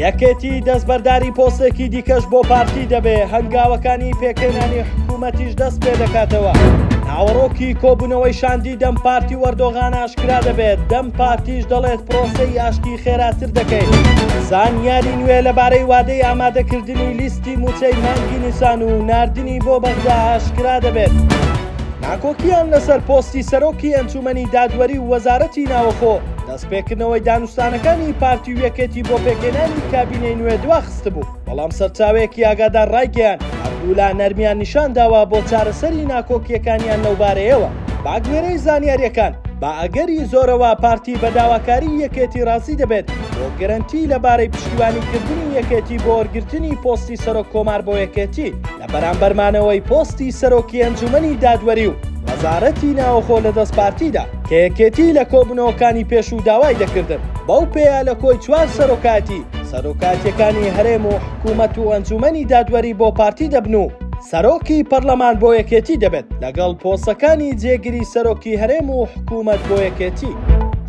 یەکێتی دەستبەرداری پۆستێکی دیکەش بۆ پارتی دەبێ، هەنگاوەکانی پێکهێنانی حکوومەتیش دەست پێدەکاتەوە. ناوەڕۆکی کۆبوونەوەی شاندی دەم پارتی و ئەردۆغان ئاشکرا دەبێت، دەم پارتیش دەڵێت پرۆسەی ئاشتی خێراتر دەکەین. زانیاری نوێ لەبارەی وادەی ئامادەکردنی لیستی مووچەی مانگی نیسان و ناردنی بۆ بەغدا ئاشکرا دەبێت. ناکۆکییان لەسەر پۆستی سەرۆکی ئەنجوومەنی دادوەری و وەزارەتی ناوەخۆ، دەستپێکردنەوەی دانوستانەکانی پارتی و یەکێتی بۆ پێکهێنانی کابینەی نوێ دواخستبوو، بەڵام سەرچاوەیەکی ئاگادار ڕایگەیاند، هەردوولا نەرمیان نیشانداوە بۆ چارەسەری ناکۆکییەکانیان لەوبارەیەوە. بەگوێرەی زانیارییەکان، بە ئەگەری زۆرەوە پارتی بە داواکاریی یەکێتی ڕازی دەبێت بۆ گەرەنتی لەبارەی پشتیوانیکردنی یەکێتی بۆ وەرگرتنی پۆستی سەرۆک کۆمار بۆ یەکێتی. لە بەرامبەر مانەوەی پۆستی سەرۆکی ئەنجومەنی دادوەری و وەزارەتی ناوەخۆ لە دەست پارتیدا کە یەکێتی لە کۆبوونەوەکانی پێشوو داوای دەکردن، بەو پێیە لە کۆی چوار سەرۆکایەتی، سەرۆکایەتیەکانی هەرێم و حکوومەت و ئەنجومەنی دادوەری بۆ پارتی دەبن و سەرۆکی پەرلەمان بۆ یەکێتی دەبێت لەگەڵ پۆستەکانی جێگری سەرۆکی هەرێم و حکوومەت بۆ یەکێتی.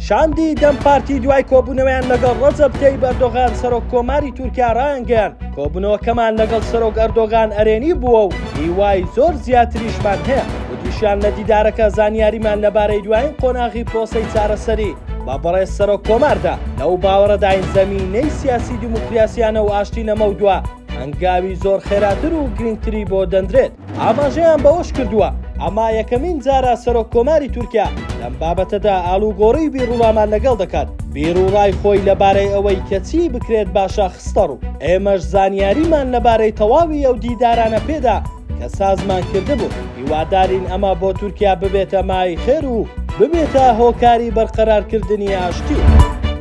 شاندی دەم پارتی دوای کۆبوونەوەیان لەگەڵ ڕەجەب تەیب ئەردۆغان سەرۆک کۆماری تورکیا ڕایانگەیاند، کۆبوونەوەکەمان لەگەڵ سەرۆک ئەردۆغان ئەرێنی بووە و هیوای زۆر زیاتریشمان هەیە. وتیشیان لە دیدارەکە زانیاریمان لەبارەی دوایین قۆناغی پرۆسەی چارەسەری بە بەڕێز سەرۆک کۆمار دا. لەو باوەڕەداین زەمینەی سیاسی دیموکراسیانە و ئاشتی لەمەودوا هەنگاوی زۆر خێراتر و گرنگتری بۆ دەندرێت. ئاماژەیان بەوەشکردووە، ئەمە یەکەمین جارە سەرۆک کۆماری تورکیا لەم بابەتەدا ئاڵوگۆڕی بیروڕامان لەگەڵ دەکات، بیروڕای خۆی لەبارەی ئەوەی کە چی بکرێت باشە خستەڕوو، ئێمەش زانیاریمان لەبارەی تەواوی ئەو دیدارانە پێدا کە سازمان کردبوون، هیوادارین ئەمە بۆ تورکیا ببێتە مایەی خێر و ببێتە هۆکاری بەرقەرارکردنی ئاشتی.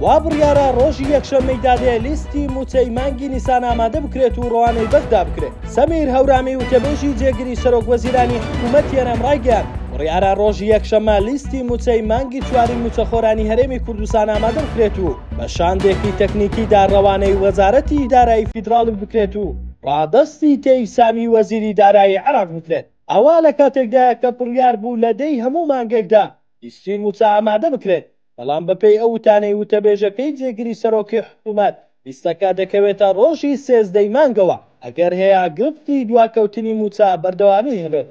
وا بڕیارە ڕۆژی یەکشەممەی دادێ لیستی مووچەی مانگی نیسان ئامادە بکرێت و ڕەوانەی بەغدا بکرێت. سەمیر هەورامی وتەبێژی جێگری سەرۆک وەزیرانی حکوومەتی هەرێم ڕایگەیاند، بڕیارە ڕۆژی یەکشەممە لیستی مووچەی مانگی چواری مووچەخۆرانی هەرێمی کوردستان ئامادە بکرێت و بە شاندێکی تەکنیکیدا ڕەوانەی وەزارەتی دارایی فیدراڵی بکرێت و ڕادەستی تەیف سامی وەزیری دارایی عێراق بکرێت. ئەوە لە کاتێکدایە کە بڕیار بوو لە دەی هەموو مانگێکدا لیستی مووچە ئامادە بکرێت، بەڵام بەپێی ئەو وتانەی وتەبێژەکەی جێگری سەرۆکی حکومەت، لیستەکە دەکەوێتە ڕۆژی 13 ی مانگەوە، ئەگەر هەیە گرفتی دواکەوتنی مووچە بەردەوامی هەبێت.